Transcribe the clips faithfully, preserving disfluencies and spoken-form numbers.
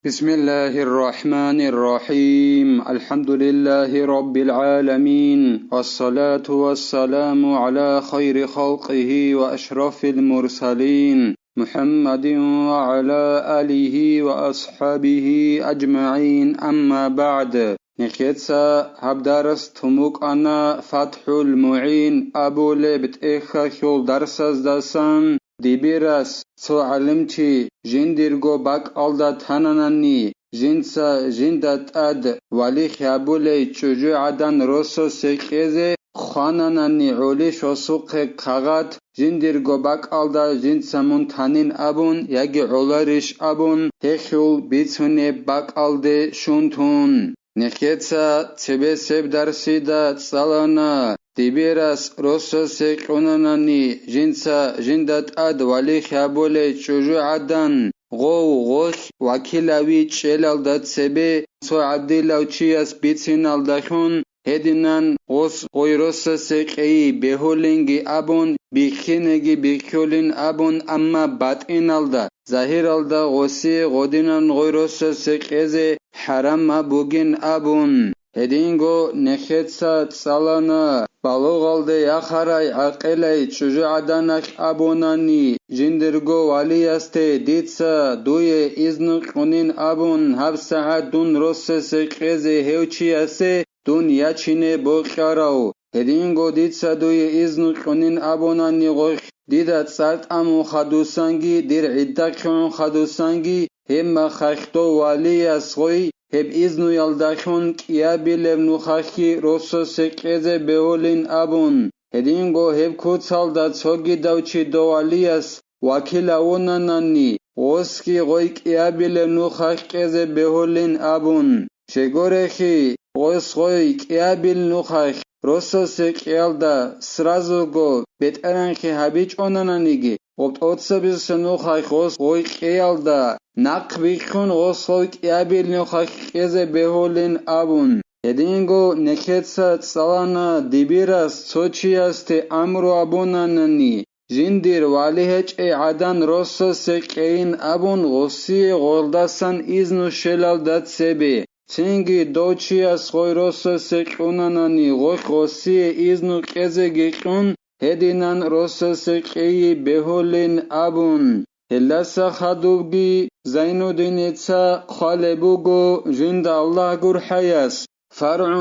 بسم الله الرحمن الرحيم. الحمد لله رب العالمين. والصلاة والسلام على خير خلقه وأشرف المرسلين محمد وعلى آله وأصحابه أجمعين. أما بعد. Нехеца гьаб дарс тумукъана ФатхӀул МугӀин абулеб тӀехьалъул дарсаздасан. Дибирас цо гӀалимчи жиндирго бакӀалда тананани, жинца жинда тӀад валихь гьабулей чӀужугӀадан росасе кьезе хвананани, гӀолищ осухъе кагъат жиндирго бакӀалда жинца мун танин абун яги гӀоларищ абун, гьелъул бицунеб бакӀалде щун тун. Нехеца цебесеб дарсида цӀалана, дибирас росасе кьунанани, жинца жинда тӀад валихь гьабулей чӀужугӀадан гъов гъолъ вакилави чӀелалда цебе цо гӀадилав чияс бициналдалъун, гьединан гъос гъой росасе кьейи бегьулинги абун, биххинеги биххулин абун, амма батӀиналда, загьиралда гъосие гъодинан гъой росасе кьезе хӀарам бугин абун. Гьединго нехеца цӀалана, балугъалде яхарай гӀакъилай чӀужугӀаданалъ абунани, жиндирго валиясде дица дуе изну кьунин абун, гьабсагӀат дун росасе кьезе гьев чиясе дун ячине бокьарав. Гьединго дица дуе изну кьунин абунани гъолъ, дида цӀар тӀамун хадусанги, дир гӀидда кьун хадусанги, гьеб мехалъ дов валияс гъой гьеб изнуялдалъун кӀиабилеб нухалъги росасе кьезе бегьулин абун. Гьединго гьеб куцалда цогидав чи дов валияс вакил авунанани, гъосги гъой кӀиабилеб нухалъ кьезе бегьулин абун. Щегорехи, гъос гъой кӀиабил нухалъ росасе кьиялда сразуго бетӀергьанлъи гьабичӀонананиги, гъоб тӀоцебесеб нухалъ гъос гъой кьеялда нахъ биххун, гъос гъой кӀиабил нухалъ кьезе бегьулин абун. Гьединго нехеца цӀалана, дибирас цо чиясде амру абунанани, жиндир вали гьечӀей гӀадан росасе кьейин абун, гъосие гъолдасан изну щелалда цебе. Цинги дов чияс гъой росасе кьунанани, гъолъ гъосие изну кьезеги кьун, гьединан росасе кьейи бегьулин абун. Гьелдаса хадубги Зайнуддиница хъвалеб буго жинда Аллагь гурхӀаяс: فرع: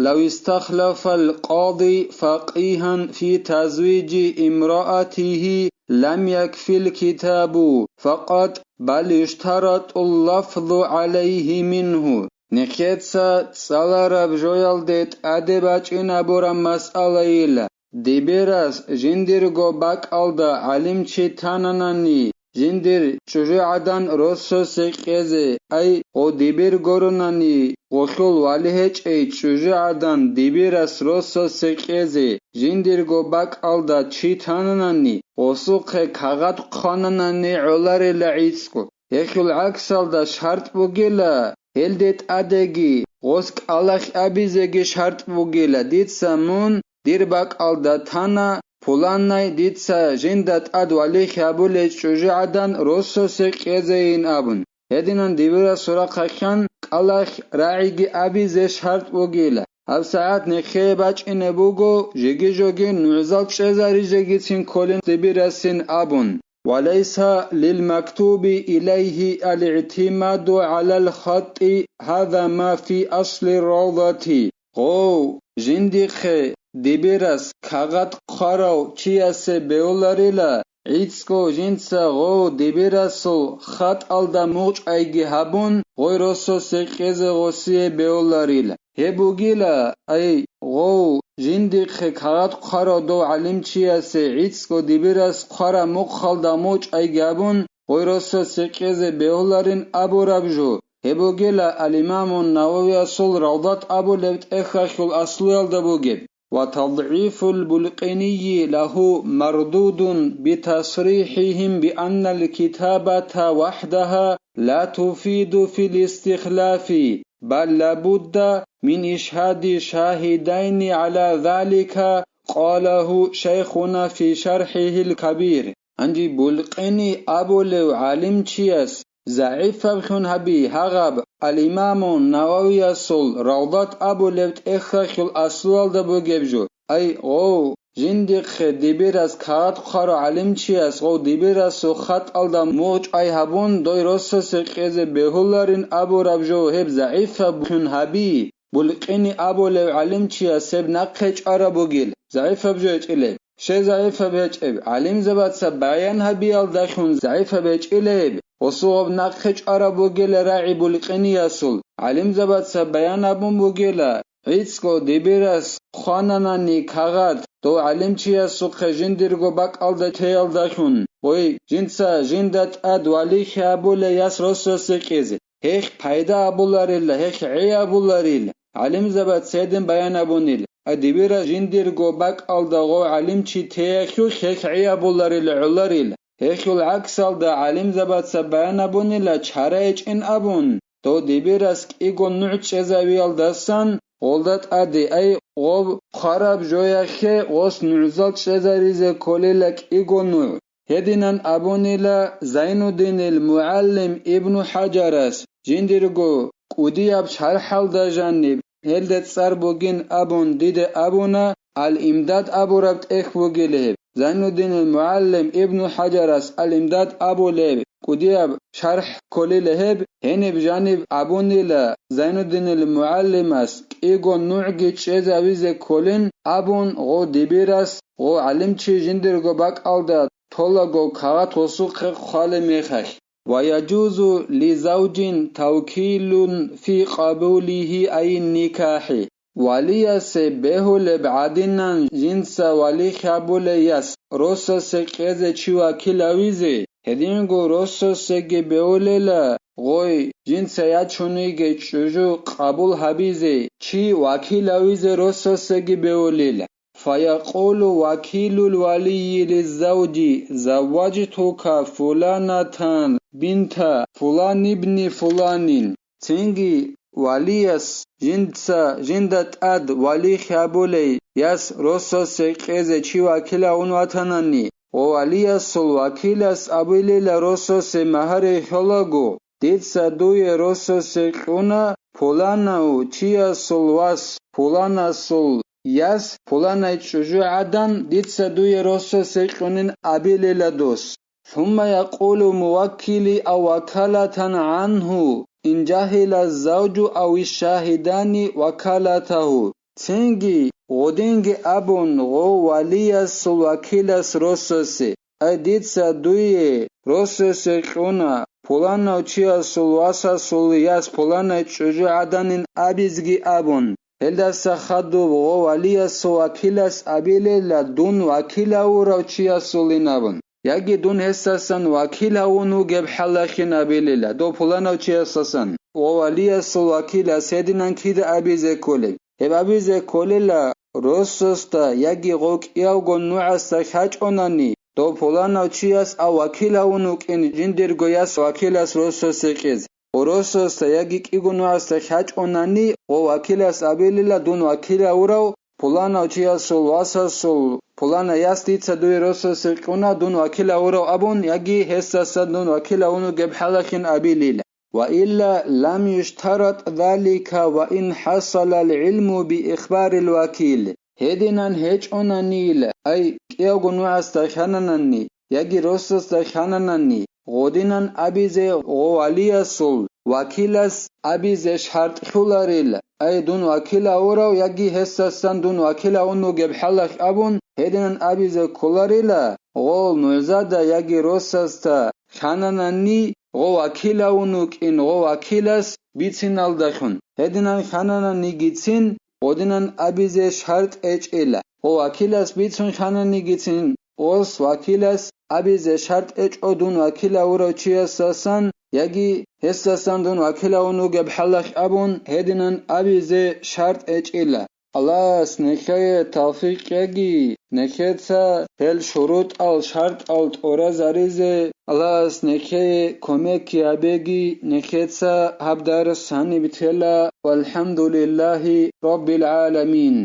لو استخلف القاضي فقيها في تزويج امرأته لم يكف الكتاب فقط، بل يشترط اللفظ عليه منه. Нехеца цӀалараб жоялде тӀаде бачӀинабураб масъалайила. Дибирас жиндирго бакӀалда гӀалимчи тананани, жиндир чӀужугӀадан рососе кьезе, ай, гъо дибир горунани, гъолъул вали гьечӀей чӀужугӀадан дибирас рососе кьезе, жиндирго бакӀалда чи тананани, гъосухъе кагъат хъвананани гӀоларила гӀицӀго. Гьелъул гӀаксалда шартӀ бугила, гьелде тӀадеги, гъос кӀалахь абизеги шартӀ бугила, дица мун дир бакӀалда тана, пуланай дица жинда тӀад валихь гьабулей чӀужугӀадан рососе кьезейин абун. Гьединан дибирас сурахъахъан кӀалахь рагӀиги абизе шартӀ бугила. ГьабсагӀат нехее бачӀине буго, жеги-жоги нугӀзал чӀезарижегицин кколин дибирасин абун. وليس للمكتوب إليه الاعتماد على الخط، هذا ما في أصل الروضة. Гъов, жиндихъе дибирас кагъат хъварав чиясе беуларила, гӀицӀго жинца гъов дибирасул хатӀалда мугъчӀайги гьабун, гъой рососе кьезе гъосие беуларила. Гьеб бугила, ай, гъов, жиндихъе кагъат хъварав дов гӀалимчиясе гӀицӀго дибирас хъвараб мухъалда мугъчӀайги гьабун, гъой рососе кьезе бегьуларин абураб жо. Гьеб бугила ал-Имамун Нававиясул Равдат абулеб тӀехьалъул аслуялда бугеб. وتضعيف البلقيني له مردود بتصريحهم بأن الكتابة وحدها لا تفيد في الاستخلاف، بل لا بد من إشهاد شاهدين على ذلك، قاله شيخنا في شرحه الكبير. Гьанже Булкъини абулев гӀалимчияс загӀипабхун гьаби гьагъаб ал-Имаму Нававиясул Равдат абулеб тӀехьалъул аслуялда бугеб жо. Ай, гъов, жиндихъе дибирас кагъат хъварав гӀалимчияс гъов дибирасул хатӀалда мугъчӀвай гьабун, дой росасе кьезе бегьуларин абураб жо гьеб загӀипабхун гьаби, Булкъини абулев гӀалимчияс гьеб нахъе чӀвараб бугил, загӀипаб жо гьечӀилеб. Щай загӀипаб гьечӀеб? ГӀалимзабаца баян гьабиялдалъун загӀипаб гьечӀилеб, гъосул гьеб нахъе чӀвараб бугила рагӀи Булкъиниясул. ГӀалимзабаца баян гьабун бугила, гӀицӀго дибирас хъвананани кагъат, дов гӀалимчиясухъе жиндирго бакӀалда теялдалъун, гъой, жинца жинда тӀад валихьи абулей яс росасе кьезе. Гьехь пайда абуларила, гьехь гӀей абуларила, гӀалимзабаца гьедин баян абунила. Дибира жиндирго бакӀалда гъов гӀалимчи теялъухъ гьехь гӀей абуларила гӀоларила. Гьехьул гӀаксалда гӀалимзабаца баян абунила чара гьечӀин абун, дов дибирас кӀиго нугӀ чӀезавиялдасан гъолда тӀаде, ай, гъоб хъвараб жояхье гъос нугӀзал чӀезаризе кколила кӀиго нугӀ. Гьединан абунила Зайнуддинил МугӀаллим Ибну ХӀажарас, жиндирго кӀудияб шархӀалда жаниб, гьелда цӀар бугин абун дида абуна, Ал-Имдад абураб тӀехь бугила гьеб. Зайнуддинил МугӀаллим Ибну ХӀажарас Ал-Имдад абулеб кӀудияб шархӀ кколила гьеб, гьениб жаниб абунила Зайнуддинил МугӀаллимас кӀиго нугӀги чӀезавизе кколин абун гъо дибирас гъо гӀалимчи жиндирго бакӀалда толаго кагъат гъосухъе хъвалеб мехалъ. Ва яжузу ли завжин тавкилун фи къабулихи ай никахӀи. Валиясе бегьулеб гӀадинан жинца вали хабулей яс росасе кьезе чи вакил гьавизе, гьединго росасеги бегьулела, гъой, жинца ячуниги чӀужу къабул гьабизе, чи вакил гьавизе росасеги бегьулела. Фаякъулу вакилул валийи лиззавжи: «Завважтука фуланатан бинта фуланибни фуланин». Цинги валияс жинца жинда тӀад вали хабулей яс росасе кьезе чи вакил гьавун ватанани, ва валиясул вакилас абилила росасе магьари хьолаго, дица дуе росасе кьуна пуланав чиясул вас, пуланасул яс, пуланай чӀужу гӀадан дица дуе росасе кьунин абилила дос. Сумма якъулу муваккили ав вакалатан гӀанху, ин жагьила завжу ав ишшагьидани вакалатагьу. Цинги гъодинги абун гъо валиясул вакилас росасе, ай дица дуе росасе кьуна пуланав чиясул васасул яс пуланай чӀужу гӀаданин абизги абун, гьелдаса хадуб гъо валиясул вакилас абилела дун вакил гьавурав чиясулин абун. Яги дун гьесасан вакил гьавун вугеб хӀалалъин абилила, дов пуланав чиясасан, ва валиясул вакилас гьединан кида абизе кколеб? Гьеб абизе кколела, росасда яги гъов кӀиявго нугӀасда хьачӀонани, дов пуланав чияс ав вакил гьавун вукӀин жиндирго яс вакилас росасе кьез. Гъо росасда яги кӀиго нугӀасда хьачӀонани, гъо вакилас абилила дун вакил гьавурав, пуланав чиясул васасул пулана яс дица дуе росасе кьуна дун вакил гьавурав абун, яги гьесдасан дун вакил гьавун вугеб хӀалалъин абилила. Ва илла лам юштарат залика ва ин хӀасалал гӀилму би ихбарил вакил. Гьединан гьечӀонанийила, ай, кӀиявго нугӀасда хьананани, яги росасда хьананани, гъодинан абизе гъо валиясул вакилас абизе шартӀ лъуларила, ай, дун вакил гьавурав яги гьесдасан дун вакил гьавун вугеб хӀалалъ абун, гьединан абизе кколарила, гъол нугӀзада яги росасда хьананани, гъо вакил гьавун вукӀин гъо вакилас бициналдалъун, гьединан хьанананигицин, гъодинан абизе шартӀ гьечӀила. Гъо вакилас бицун хьананигицин, гъос вакилас абизе шартӀ гьечӀо дун вакил гьавурав чиясасан яги гьесдасан дун вакил гьавун вугеб хӀалалъ абун, гьединан абизе шартӀ гьечӀила. Аллагьас нехее тавфикъ кьеги, нехеца гьел шурутӀал, шартӀал тӀуразаризе, Аллагьас нехее кумекги гьабеги, нехеца гьаб дарс гьаниб тела, валхӀамдулиллагьи раббил гӀаламин.